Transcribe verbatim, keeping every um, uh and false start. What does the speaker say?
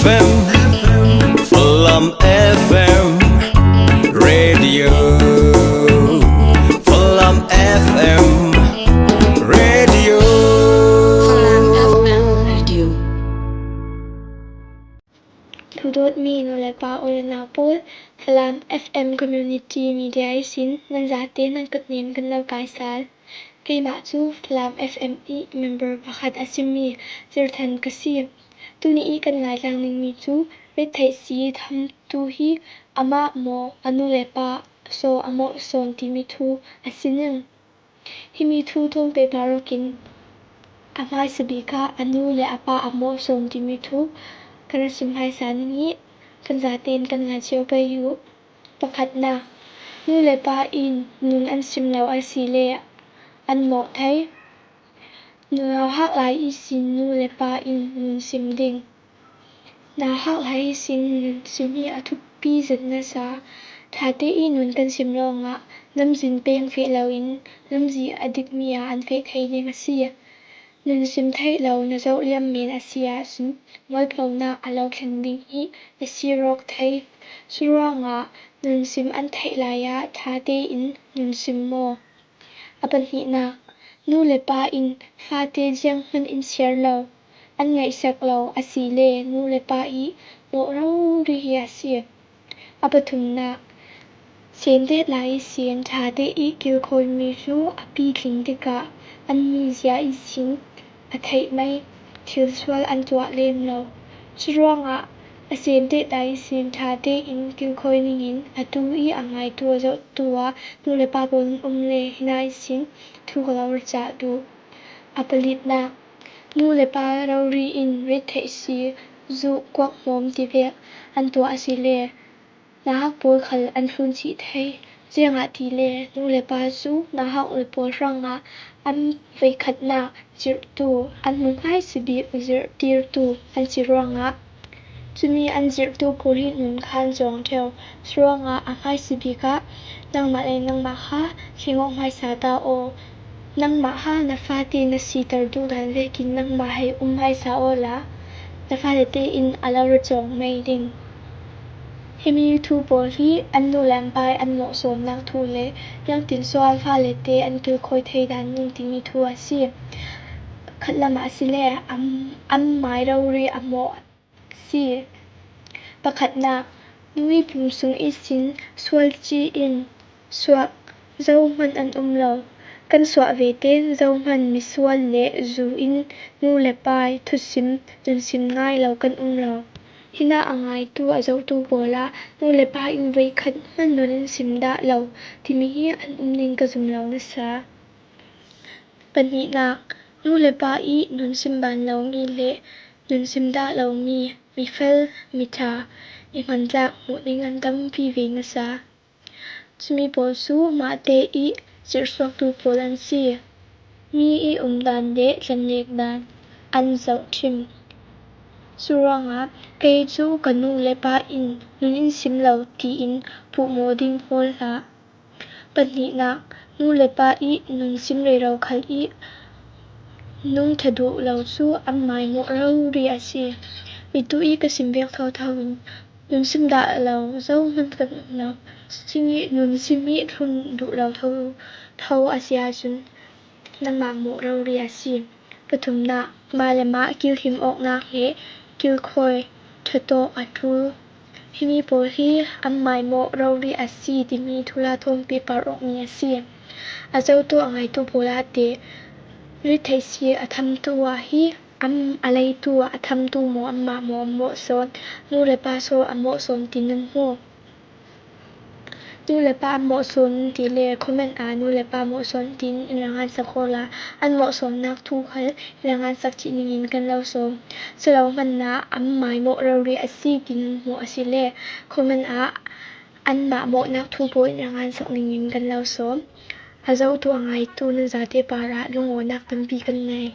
F M, Falam F M Radio, Falam F M Radio. Falam F M Radio. Thudot mi nu le pa u le nau pawl, Falam F M Community Media i sin nan zate nan kutnem kan lo kaisal. Keimah cu Falam F M i member pakhat a simi Zirthan ka si. Tuni i kan ngaitlang dingmi cu rittheih si thamtu hi amah maw a nu le pa saw a mawh sawn timi thu a si ning. Himi thu thawngte paruk in a hmaisa bik ah a nu le a pa a mawh sawn timi thu kan rak sim hmaisa ning i kan zatein kan ngaihchia pei u. Pakhatnak, nu le pa in nun an sim lo a si le an mawh thei. Nunau hak lai ihsin nu le pa in nun sim ding. Nauhak lai ihsin nun sim hi a thupi zet nasa. Ṭhate i nun kan sim lawngah lamzin peng feh loin lamzin a dikmi ah an feh thei ding a si. Nun sim theih lo na zoh liam men a si ahcun mualphonak a lo thleng ding i na sir awk thei. Curuangah nun sim an theih lai ah ṭhate in nun sim maw? A pahnihnak, nu le pa in fate zianghman in siar lo, an ngaihsak lo a si le nu le pa i mawh rori hi a si. A pathumnak, sentet lai ihsin ṭhate i kilkhawimi cu a pitling tikah an mizia ihsin a theih mai thil sual an tuah lem lo. Curuangah a sentet lai ihsin ṭhate in kilkhawi ningin atu i a ngaitu a zohtu ah nu le pa pawl an um le hina ihsin thu ka lo rak cah duh. A palitnak, nu le pa rori in rittheih si zuh kuak hmawm tivek an tuah a si le nauhak pawl khal an hlun chih thei. Ziangahtile nu le pa cu nauhak le pawl hrangah an voikhatnak zirhtu, an hnu hmaisa bik zirhtirtu an si ruangah, cumi an zirhtu pawl hi nun khan zawng ṭheo. Curuangah a hmaisa bik ah nangmah le nangmah kha thleng awk hmaisa ta aw. Nangmah kha na fate na siter duh dan vekin nangmah hei um hmaisa awla na fale tein a lo rak cawng mei ding. Himi thu pawl hi an nu le an pa i an mawhsawmnak thu le ziangtin so an fale te an kilkhawi thei dan ning timi thu a si. Khatlam ah a si le an, an mai rori a mawh si. Pakhatnak, nu i pum sung ihsin sual ci in suak zohman an um lo. Kan suah ve tein zohman misual le zu in nu le pa i thusim, nunsim ngai lo kan um lo. Hinah a ngaitu a zohtu pawl ah nu le pa in voikhat hman nun an sim dah lo timi hi an um ning ka zum lo nasa. Pahnihnak, nu le pa i nun sim ban lomi le nun sim dah lomi mifel, miṭha, mihmantlak hmuh ning an tampi ve nasa. Cumi pawl cu mahte i zirhsuaktu pawl an si. Mi i umdan le tlanlek dan an zohṭhim. Curuangah kei cu ka nu le pa in nun in sim lo tiin puhmawh ding pawl hlah. Pahnihnak, nu le pa i nun sim rero khal i nung ṭha duh lo cu an mai mawh rori a si. Mitu i ka sim vek thotho in nun sim dah lo zohman kan um lo. Simi nun sim i thlun duh lo thotho a si ahcun nangmah mawh rori a si. Pathumnak, mah le mah kilhim awknak le kilkhawi ṭhatawk a ṭul. Himi pawl hi an mai mawh rori a si timi thula thawngpi par awkmi a si. A zohtu a ngaitu pawl ah te rittheih si a thamtu ah hi an a leitu ah a thamtu maw, anmah maw an mawh sawn, nu le pa saw an mawh sawn ti nan hmu. Nu le pa an mawh sawn ti le comment ah nu le pa mawh sawn tiin in ra ngansak awla an mawh sawnnak thu khal in ra ngansak cih ningin kan lo sawm. Calo hmanah an mai mawh rori a si tiin hmuh a si le comment ah anmah mawhnak thu pawl in ra ngansak ningin kan lo sawm. A zohtu a ngaitu nan zate parah lungawnak tampi kan ngei.